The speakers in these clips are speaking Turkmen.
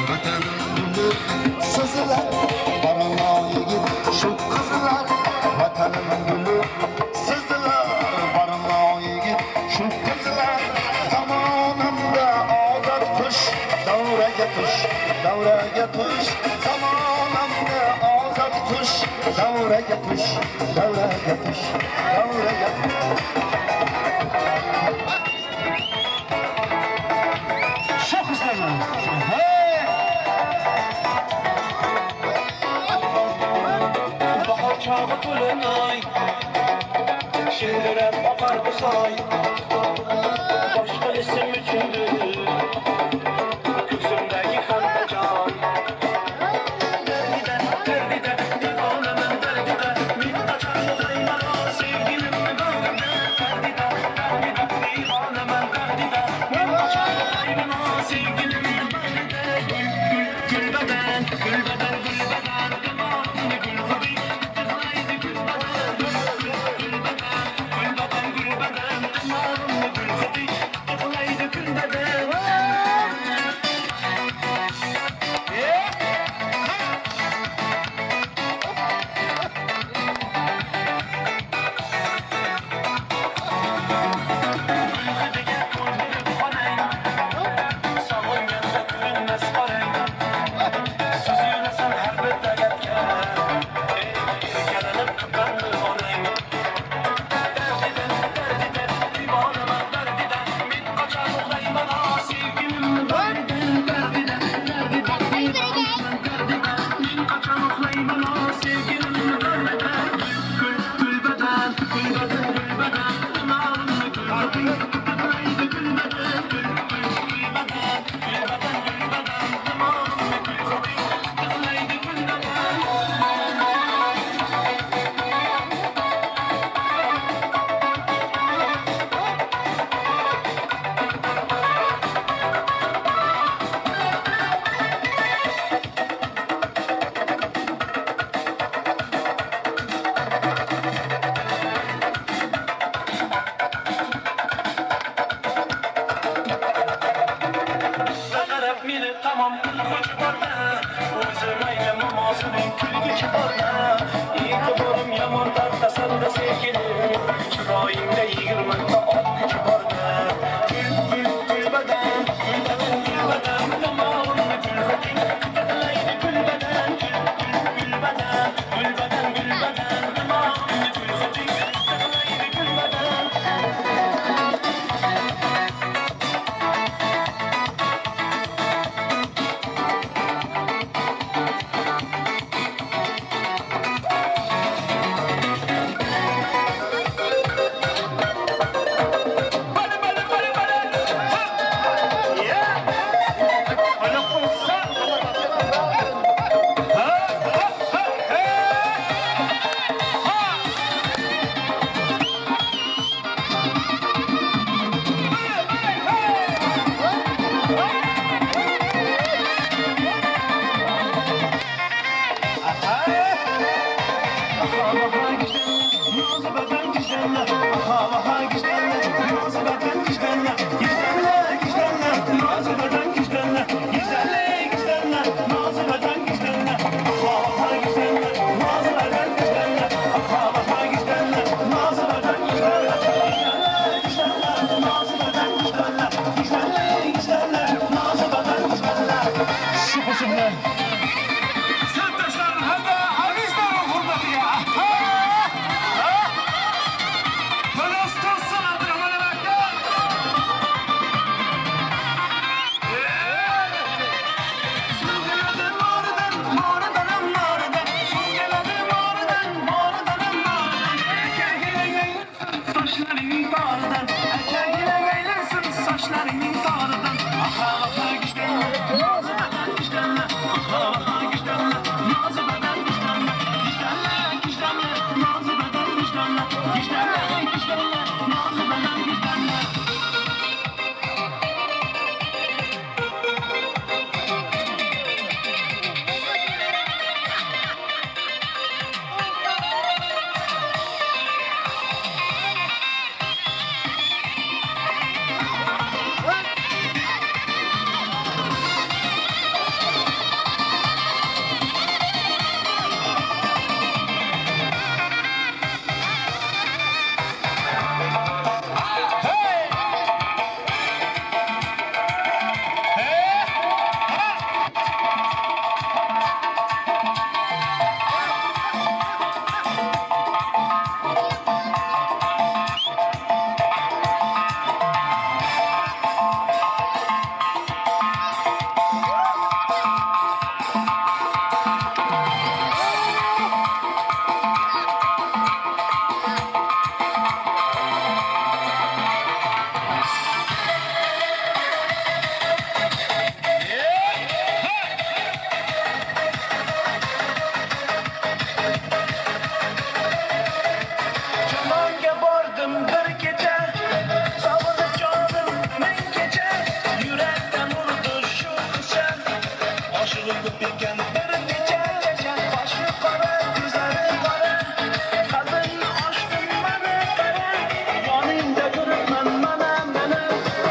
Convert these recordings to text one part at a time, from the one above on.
Vatanim guli sizlar, Baralla yigit shu qizlar. Vatanim guli sizlar, Baralla yigit shu qizlar. Zamonamda ozod qush, davraga tush, davraga tush. Zamonamda ozod qush, davraga tush, davraga tush, davraga tush. Shu qizlarni. Hey! Bahor chog'i to'lin oy, Shildirab oqar bu soy. Boshqa ism uchundir Ko'ksimdagi hamma joy. Dardida, dardida, devonaman dardida. Men qachon uxlayman sevgilimni bag'rida. Dardida, dardida, devonaman dardida. Men qachon uxlayman sevgilimni bag'rida. Gul, gul, gulbadan, gulbadan, gulbadan. Dimog'imni gul hidi tiqlaydi gulbadan. Gul, gul, gulbadan, gulbadan, gulbadan. Dimog'imni gul hidi tiqlaydi gulbadan. Gul hidiga to'ldirib xonang, Sog'inganda ko'rinmas qorang. Suzilasan har bitta gapga, Ey, erkalanib qipqanni onang. Dardidan, dardidan, devonaman dardidan. Men qachon uxlayman sevgilim dardidan. Dardidan, dardidan, devonaman dardidan. Men qachon uxlayman sevgilim dardidan. Gul, gul, gulbadan, gulbadan, gulbadan. Dimog'imni gul hidi tiqlaydi gulbadan. Gul, gul, gulbadan, gulbadan, gulbadan. Dimog'imni gul hidi tiqlaydi gulbadan. Qarab meni tamom qochib bordi. O'zi mayli momosining kulgi bordi. E'tiborim yomon tortasan-da sevgilim. Chiroyingda 20 ta ot kuchi bordi. Gul, gul, gulbadan, gulbadan, gulbadan. Dimog'imni gul hiding tiqlaydi gulbadan. Gul, gul, gulbadan, gulbadan, gulbadan. Dimog'imni gul hiding tiqlaydi gulbadan. Bale, bale, bale, bale. Ha! Yeah! Oyoq qo'ysa. Ha, ha, ha, hey! Ha! Hey, hey, hey! Nozi badan gijdanlar, Aha, gijdanlar, nozi badan gijdanlar, gijdanlar, gijdanlar, nozi badan gijdanlar, gijdanlar, gijdanlar, nozi badan gijdanlar, Aha, gijdanlar, nozi badan gijdanlar, Aha, gijdanlar, nozi badan gijdanlar, gijdanlar, gijdanlar, nozi badan gijdanlar, gijdanlar, gijdanlar, nozi badan gijdanlar. Shu qo'shiq bilan Sinfdoshlar hamda azizlar hurmatiga. Ha! Ha! Biroz tursin Abdurahmon aka. Suv keladi noridan, noridan, noridan. Suv keladi noridan, noridan, noridan. Sochlaringning toridan, Erkagina aylansin sochlaringning toridan. Aha, aha, gijdanlar, nozi badan gijdanlar. Ko'rib ekan bir necha chechan, Boshi qora, ko'zlari qora, Qalbimni ochdim mana qara, Yoningda turibman mana mana,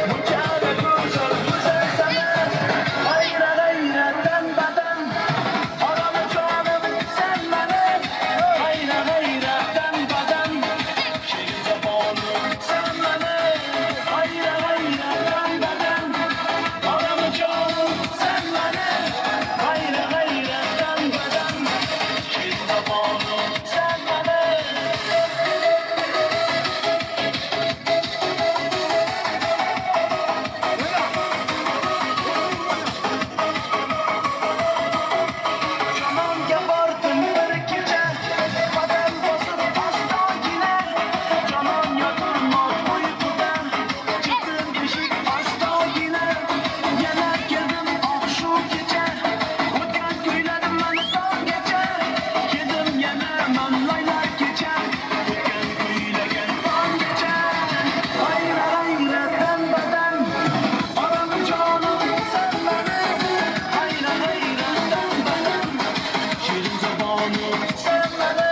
Munchalar go'zal go'zalsan. G'ayra g'ayratdan badan, Oroli jonim sen mani, G'ayra g'ayratdan badan, Shirin zabonim sen mani, G'ayra g'ayratdan badan, Oroli jonim sen mani, G'ayra g'ayratdan badan, Shirin zabonim sen mani. Jononga bordim bir kecha, Qadam bosib ostogina, Jonon yotirmoq uyquda, Chekdim eshik ostogina, Yana keldim oh shu kecha, O'tgan kuyladim mani tonggacha, Keldim yana man laylar kecha, O'tgan kuylagan tonggacha. G'ayra g'ayratdan badan, Orom jonim sen mani, G'ayra g'ayratdan badan, Shirin zabonim sen mani.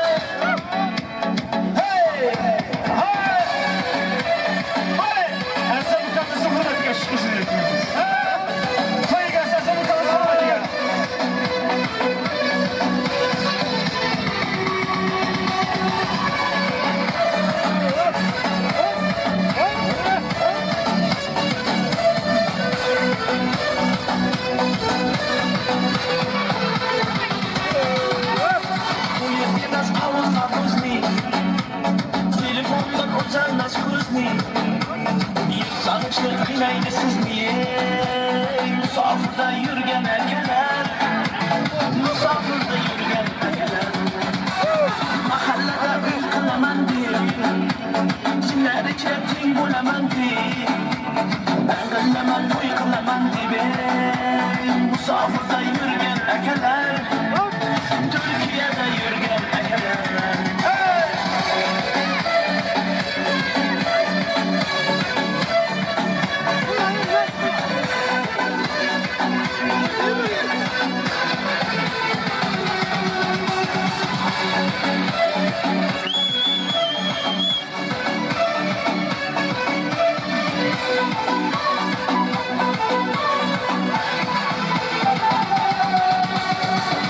Hey! Hey! Hey! Asal mukaddas hurmatiga shu qo'shiqni aytamiz. To'yga asal mukaddas hurmatiga. Qo'yib emas og'iz og'izni, Telefondan o'tolmas ko'zni, Sog'inchlar qiynaydi sizni, ey, Musofirda yurgan akalar, Musofirda yurgan akalar. Mahallada uy qilaman deb, Jinlar ichra teng bo'laman deb, Dang'illaman to'y qilaman deb, ey, Musofirda yurgan akalar, Turkiyada yurgan akalar.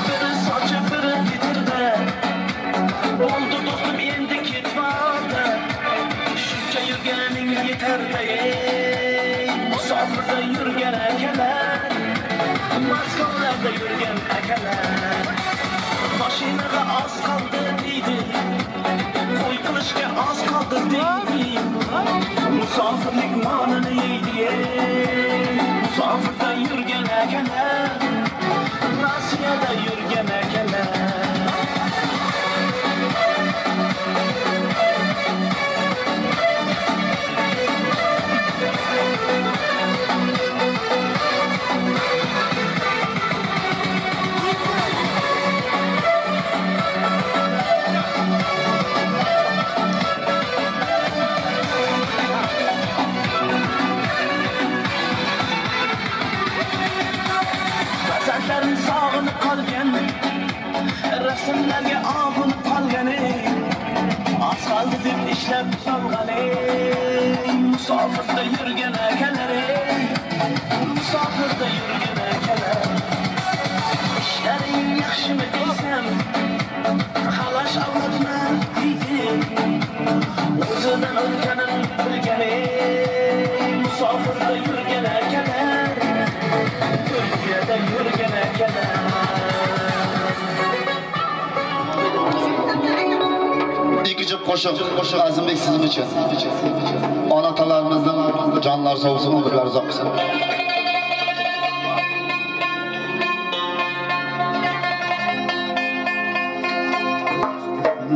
Biri sochi, biri ketirdi, Bo'ldi do'stim endi ketmadi, Shuncha yurganing yetardi, ey, Musofirda yurgan akalar, Maskovlarda yurgan akalar. Mashinaga oz qoldi deydi, To'y qilishga oz qoldi deydi, Musofirlik nonini yeydi, ey, Musofirda yurgan akalar, Rossiyada yurgan akalar. Farzandlarim sog'inib qolgan, Rasmlarga og'inib qolgan, ey, Oz qoldi deb ishlab qolgan, ey, Musofirda yurgan akalar, ey, Musofirda yurgan akalar. Ishlaring yaxshimi desam, Xalash avlodman deydi, O'zidan o'tganin bilgan, ey, Musofirda yurgan akalar, Turkiyada yurgan akalar. Ikkinchi qo'shiq, qo'shiq Azimбек sizin uchun. Ona otalarimizning jonlari sog' bo'lsin, umrlari uzoq bo'lsin.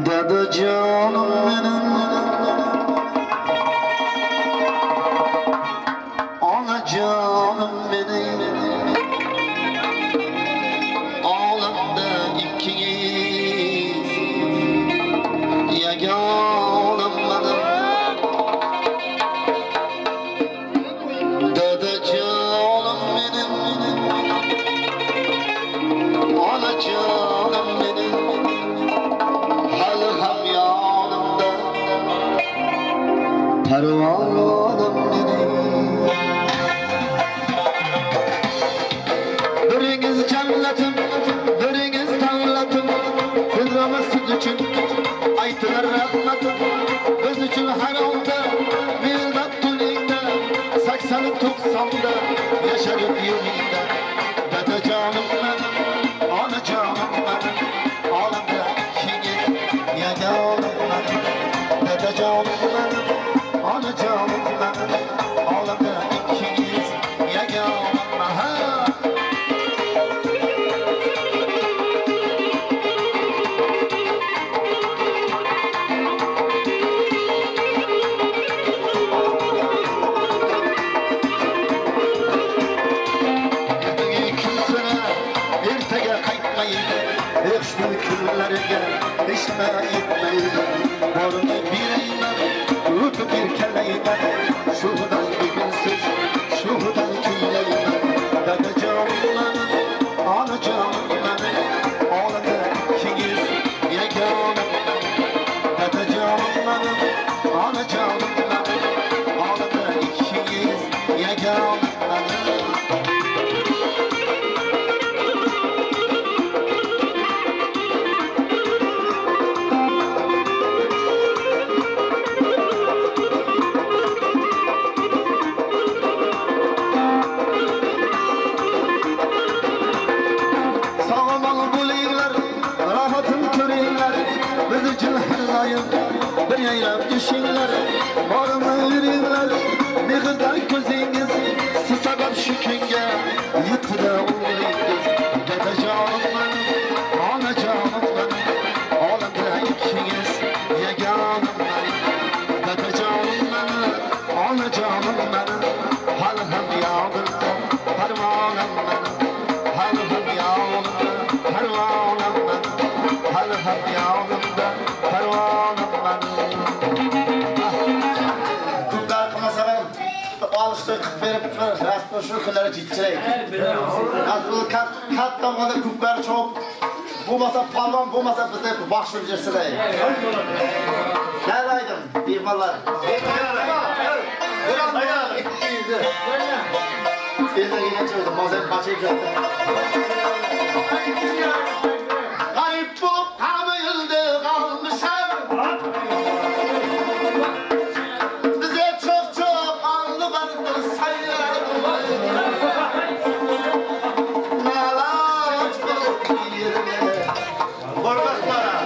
Dadajonim mening, Onajonim mening, Olamda ikkingiz yagonam menim. Dadajonim mening. Ýerge düşme ýetmeýler, Boruny bireýler, Öpüp irkeleýler, Şudan bilsiz, şudan küýleýler. Dadajanym meniň, anajanym meniň, Olamda ikiňiz ýeganym meniň. Dadajanym meniň, anajanym meniň, Olamda ikiňiz ýeganym meniň. Sag-aman bolyňlar, rahatyn görüňler, Biz üçin her daýym bir ýaýlap düşüňler, Baryny beriňler, mähirden gözüňiz, Siz sabap şu künge ýetdi-de ömrüňiz. Dadajanym meniň, anajanym meniň, Olamda ikiňiz ýeganym meniň. Dadajanym meniň, anajanym meniň, Hali hem ýadymda perwanem meniň. Hali hem ýadymda perwanem meniň. Hali hem ýadymda perwanem meniň. Köp galkmasaňam alyş toý kyp berip bir rast şu günlere ýetişireýik. Rast bu kat damgada köpler çok. Bolmasa palwan bolmasa bizde bagşy ýersileý. Näle aýdym, myhmanlar. Garyp bolup gamy ilde galmyşam. Bize çok-çok aňly bardyr saýýardy. Nalaç bolup girme. Gorkaklara.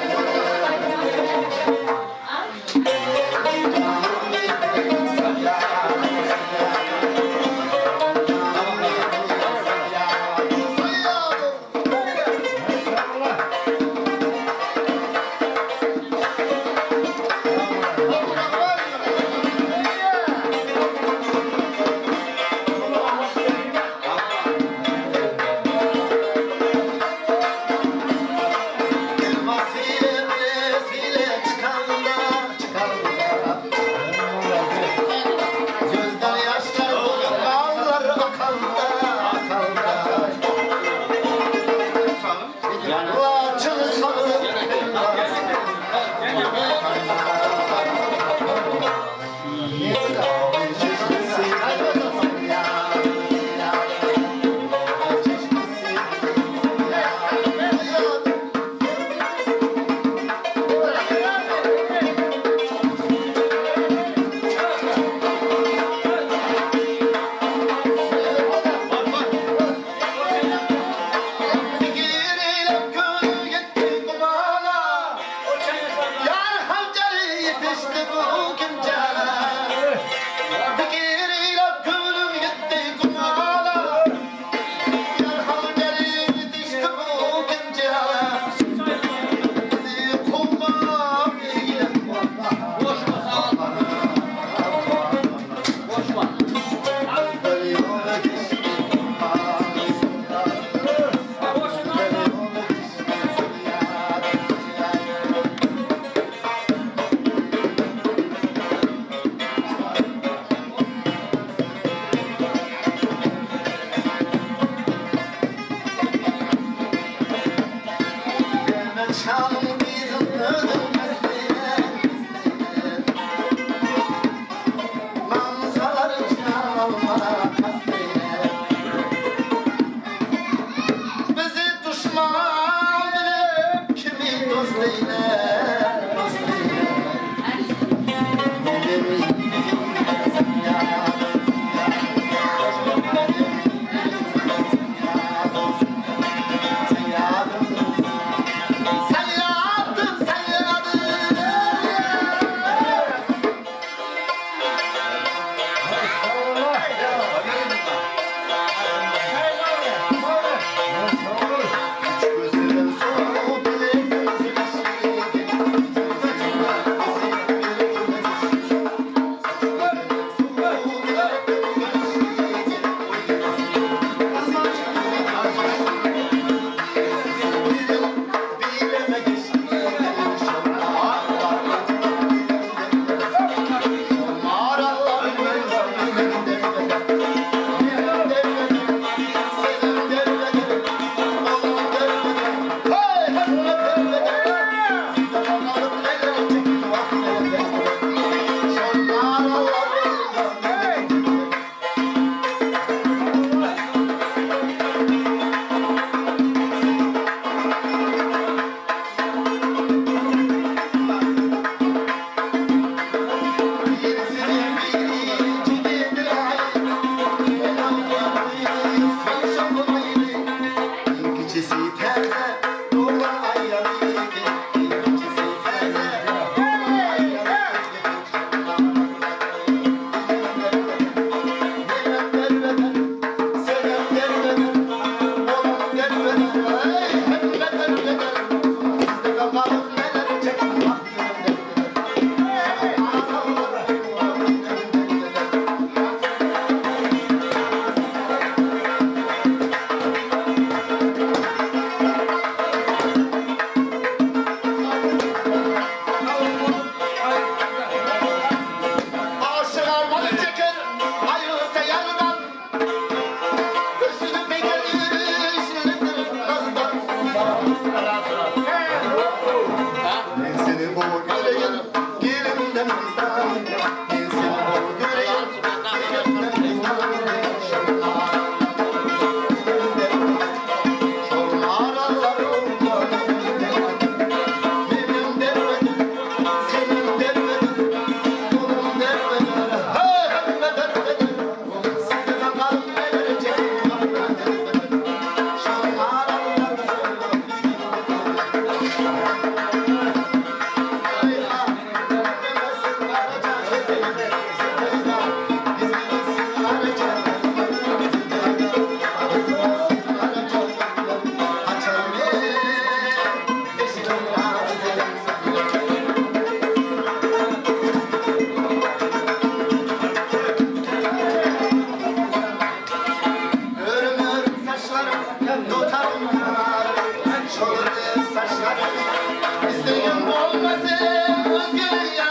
Hey!